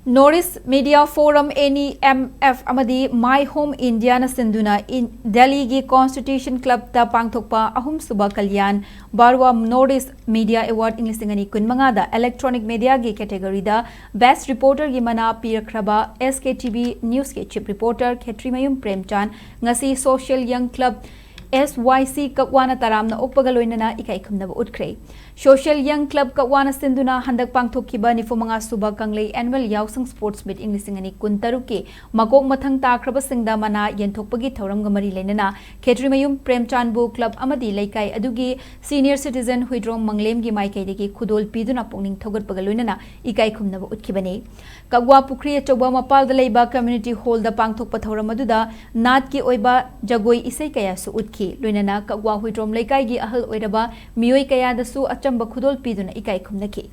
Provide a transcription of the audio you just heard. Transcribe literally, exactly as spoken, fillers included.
North East Media Forum, N E M F, ꯑꯃꯗꯤ My Home India ꯅ ꯁꯤꯟꯗꯨꯅ ꯏꯟ-, ꯗꯦꯜꯂꯤꯒꯤ Constitution Club ꯇ ꯄꯥꯡꯊꯣꯛꯄ ꯑꯍꯨꯝꯁꯨꯕ Kalyan ꯕꯥꯔꯋꯥ North East Media Award ꯏꯪ ꯂꯤꯁꯤꯡ ꯑꯅꯤ ꯀꯨꯟꯃꯉꯥꯗ electronic media ꯒꯤ category ꯗ best reporter ꯒꯤ ꯃꯅꯥ ꯄꯤꯔꯛꯈ꯭ꯔꯕ S K T V News ꯀꯤ chief reporter ꯈꯦꯇ꯭ꯔꯤꯃꯌꯨꯝ ꯄ꯭ꯔꯦꯝꯆꯥꯟ ꯉꯁꯤ Social Young Club S Y C ꯀꯛꯋꯥꯅ ꯇꯔꯥꯝꯅ ꯑꯣꯛꯄꯒ ꯂꯣꯏꯅꯅ ꯏꯀꯥꯏ ꯈꯨꯝꯅꯕ ꯎꯠꯈ꯭ꯔꯦ꯫ Social Young Club ꯀꯛꯋꯥꯅ ꯁꯤꯟꯗꯨꯅ ꯍꯟꯗꯛ ꯄꯥꯡꯊꯣꯛꯈꯤꯕ ꯅꯤꯐꯨ ꯃꯉꯥ ꯁꯨꯕ ꯀꯪꯂꯩ Annual ꯌꯥꯎꯁꯪ Sports Meet ꯏꯪ ꯂꯤꯁꯤꯡ ꯑꯅꯤ ꯀꯨꯟꯇꯔꯨꯛꯀꯤ ꯃꯀꯣꯛ ꯃꯊꯪ ꯇꯥꯈ꯭ꯔꯕꯁꯤꯡꯗ ꯃꯅꯥ ꯌꯦꯟꯊꯣꯛꯄꯒꯤ ꯊꯧꯔꯝꯒ ꯃꯔꯤ ꯂꯩꯅꯅ ꯈꯦꯇ꯭ꯔꯤꯃꯌꯨꯝ ꯄ꯭ꯔꯦꯝꯆꯥꯟꯕꯨ club ꯑꯃꯗꯤ ꯂꯩꯀꯥꯏ ꯑꯗꯨꯒꯤ senior citizen ꯍꯨꯏꯗ꯭ꯔꯣꯝ ꯃꯪꯂꯦꯝꯒꯤ ꯃꯥꯏꯀꯩꯗꯒꯤ ꯈꯨꯗꯣꯜ ꯄꯤꯗꯨꯅ ꯄꯨꯛꯅꯤꯡ ꯊꯧꯒꯠꯄꯒ ꯂꯣꯏꯅꯅ ꯏꯀꯥꯏ ꯈꯨꯝꯅꯕ ꯎꯠꯈꯤꯕꯅꯤ꯫ ꯀꯛꯋꯥ ꯄꯨꯈ꯭ꯔꯤ ꯑꯆꯧꯕ ꯃꯄꯥꯜꯗ ꯂꯩꯕ community hall ꯗ ꯄꯥꯡꯊꯣꯛꯄ ꯊꯧꯔꯝ ꯑꯗꯨꯗ ꯅꯥꯠꯀꯤ ꯑꯣꯏꯕ ꯖꯒꯣꯏ ꯏꯁꯩ ꯀꯌꯥꯁꯨ ꯎꯠꯈꯤ꯫ ꯂꯣꯏꯅꯅ ꯀꯛꯋꯥ ꯍꯨꯏꯗ꯭ꯔꯣꯝ ꯂꯩꯀꯥꯏꯒꯤ ꯑꯍꯜ ꯑꯣꯏꯔꯕ ꯃꯤꯑꯣꯏ ꯀꯌꯥꯗꯁꯨ ꯑꯆꯝꯕ ꯈꯨꯗꯣꯜ ꯄꯤꯗꯨꯅ ꯏꯀꯥꯏ ꯈꯨꯝꯅꯈꯤ꯫